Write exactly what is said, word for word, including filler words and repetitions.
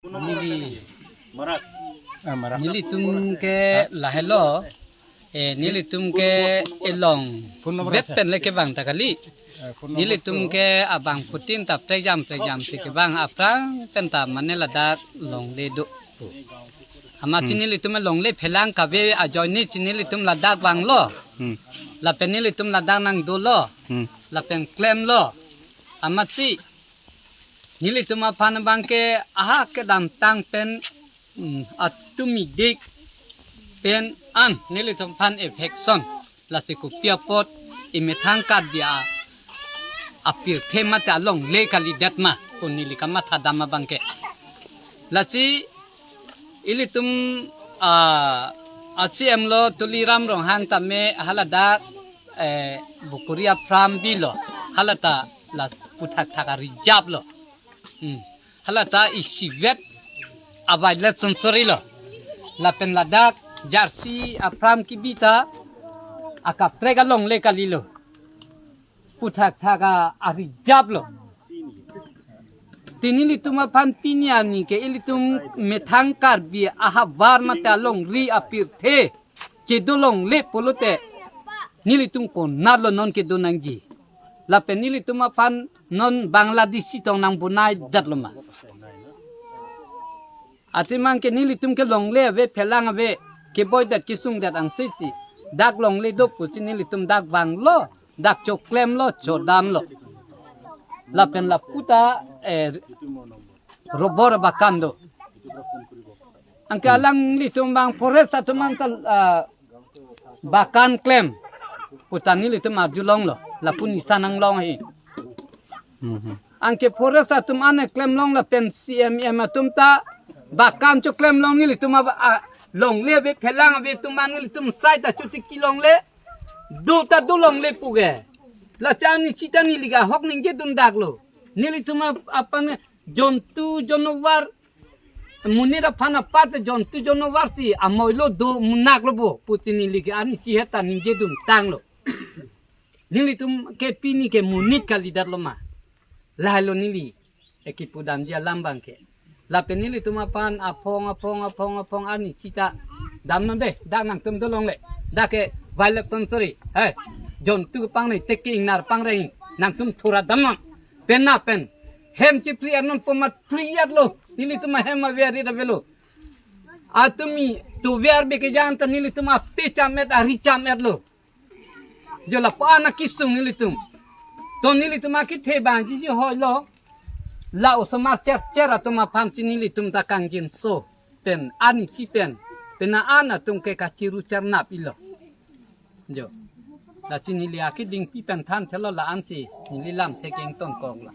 Neli, ah, marak. Nelitum ke lahelo, eh, nelitum ke elong bet pen le kevang ta kali. Nelitum ke abangphutin ta prejam prejam si kevang, aphrang pen ta mane ladak longle do. Amatsi nelitum longle phelang kave ajoine si nelitum ladak vanglo. Hmm. Lapen nelitum ladak nangdolo. Hmm. Lapen klemlo. Amatsi nelitum aphan abangke aha kedamtang pen, mm, atum idik pen an nelitum aphan affection, lasi kopi apot emethang Karbi a apirthe mate alongle kalidet ma pu neli kamathadam abangke. Lasi ilitum, ah, a-C E M lo Tuliram Ronghang tame haladak, eh, Bukuri aphrang bilo, halata la puthakthak a-reserve lo. Hmm. Halata isivet a-wildlife sanctuary lo. Lapen ladak jersey aphrang kebi ta akaprek alongle kalilo. Puthakthak a-reserve lo. Te nelitum aphan pini arni ke ilitum methang Karbi ahavar mate alongri apirthe kedo longle pulote nelitum konatlo non kedo nangji. Lapen nelitum aphan non Bangladeshi tong nangbonai detlo ma? Athema ke nelitum ke longle ave, phelang ave, keboidet kesungdet angse si dak longle do pusi nelitum dak vanglo, dak choklemlo, chodamlo. Lapen lapu ta, eh, rubber bagan do. Anke alanglitum abang forest atum an ta, ah, bagan klem pu ta nelitum arjulonglo, lapu nisa nanglong he. Mhm. Anke forest atum an klem long lapen C M M atum ta bagan choklem long, nelitum ava, a, longle ave, phelang ave atum an nelitum sai ta chotiki longle, do ta do longle pu ke. Lasi arni sita neli ke ahok ningjedun daklo. Nelitum ap-, aphan jontu jonowar, monit aphan apar te jontu jonowar si amoilo do munak lo bo pusi neli ke arnisi heta ningjedun tanglo. Nelitum ke pini ke monit kalidet lo ma? Lahelo neli, eh, kipudamji alam abangke. Lapen nelitum aphan aphong aphong aphong aphong arni sita damnon de, dak nangtum dolongle. Dak ke wildlife sanctuary, eh, jontu pangnai teke ingnar pangreng, nangtum thura damnon. Pen na pen hem chipri arnon pomat pri at lo, nelitum ahem aver rit avelo. Atumi tuver beke jan ta nelitum ape cham et, ari cham et lo. Jo lapu an akesung nelitum. To nelitum akethe abang jiji hoilo. La osomar chercher atum aphan si nelitum ta kangjinso pen arnisi pen, pen na an atum ke kachiru chernap ilo. Jo. Lasi neli akedingpi pen thanthelo, la-an si neli lam thekeng tongkok lo.